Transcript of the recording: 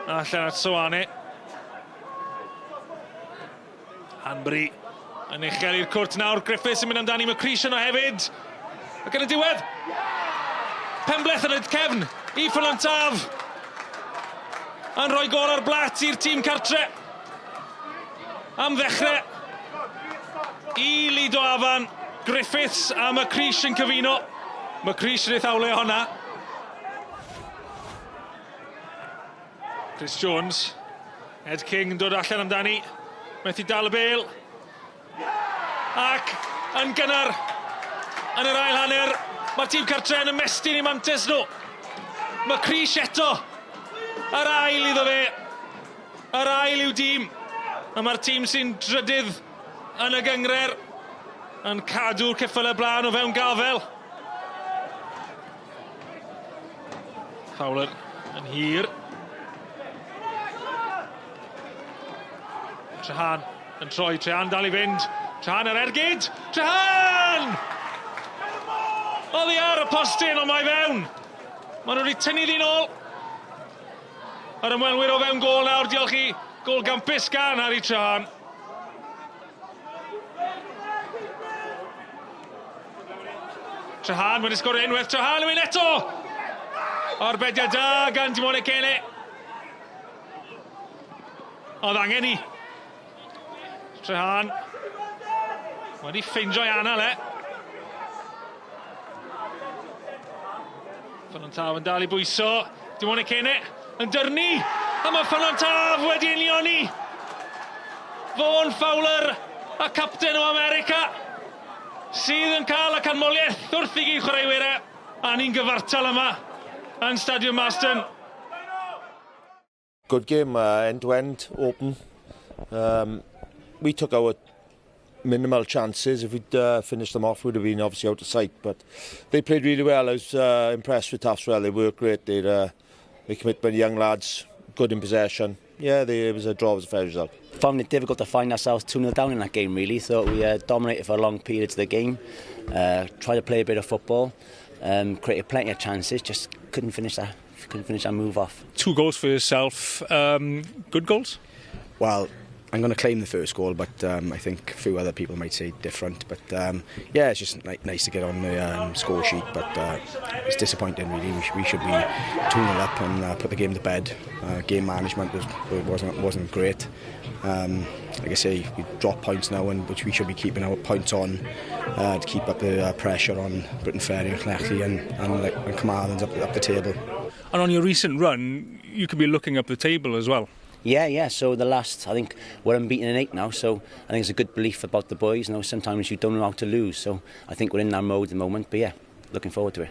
Allan at Soane. Hanbury yn uchel i'r cwrt nawr. Griffiths yn mynd amdani, McCreesh yno hefyd. Ac yn y diwedd, penbleth yn y cefn i Ffynnon Taf. Yn rhoi gol ar blat i'r tîm cartre. Am ddechrau i Lido Afan, Griffiths a McCreesh yn cyfuno. McCreesh yn ei thawle honna. Chris Jones. Ed King yn dod allan amdani. Methu dal y bel. Ac yn gynnar yn yr ail hanner, mae'r tîm cartre yn ymestyn i mantes nhw. Mae Cris eto. Yr ail iddo fe. Yr ail i'w dîm. A mae'r tîm sy'n drydydd yn y gyngrer yn cadw'r ceffylau blaen o fewn gafel. Fowler yn hir. Trehan yn troi, Trehan dal i fynd. Trehan ar ergyd! Trehan! Oddi ar y postyn, ond mae fewn. Maen nhw wedi tynnu ddyn ôl. Yr ymwelwyr o fewn gôl nawr, diolch i gôl gampus gan Harry Trehan. Trahan wedi sgorio unwaith, Trahan yn mynd eto! Arbediad da gan Dimone Kele. Oedd angen i. Trahan wedi ffeindio'i anal e. Ffynnon Taf yn dal i bwyso. Dimone Kene yn dyrnu. A mae Ffynnon Taf wedi unioni. Vaughan Fowler, y capten o America, sydd yn cael y canmoliaeth wrth i gyd chwaraewyr e. A ni'n gyfartal yma yn Stadiwm Marston. Good game, end to end, open. We took our minimal chances. If we'd finished them off, we'd have been obviously out of sight. But they played really well. I was impressed with Taffs well. They work great. They're they commitment, young lads, good in possession. Yeah, they, it was a draw, it was a fair result. Found it difficult to find ourselves 2-0 down in that game, really. Thought we dominated for long periods of the game. Tried to play a bit of football. Created plenty of chances, just couldn't finish that. Couldn't finish that move off. 2 goals for yourself. Good goals? Well, I'm going to claim the first goal, but I think a few other people might say different. But yeah, it's just nice to get on the score sheet, but it's disappointing really. We should be 2-0 up and put the game to bed. Game management wasn't great. Like I say, we dropped points now, and which we should be keeping our points on to keep up the pressure on Briton Ferry and Llanelli and Carmarthen's up the table. And on your recent run, you could be looking up the table as well. Yeah, so the last, I think we're unbeaten in 8 now, so I think it's a good belief about the boys. You know, sometimes you don't know how to lose, so I think we're in that mode at the moment, but yeah, looking forward to it.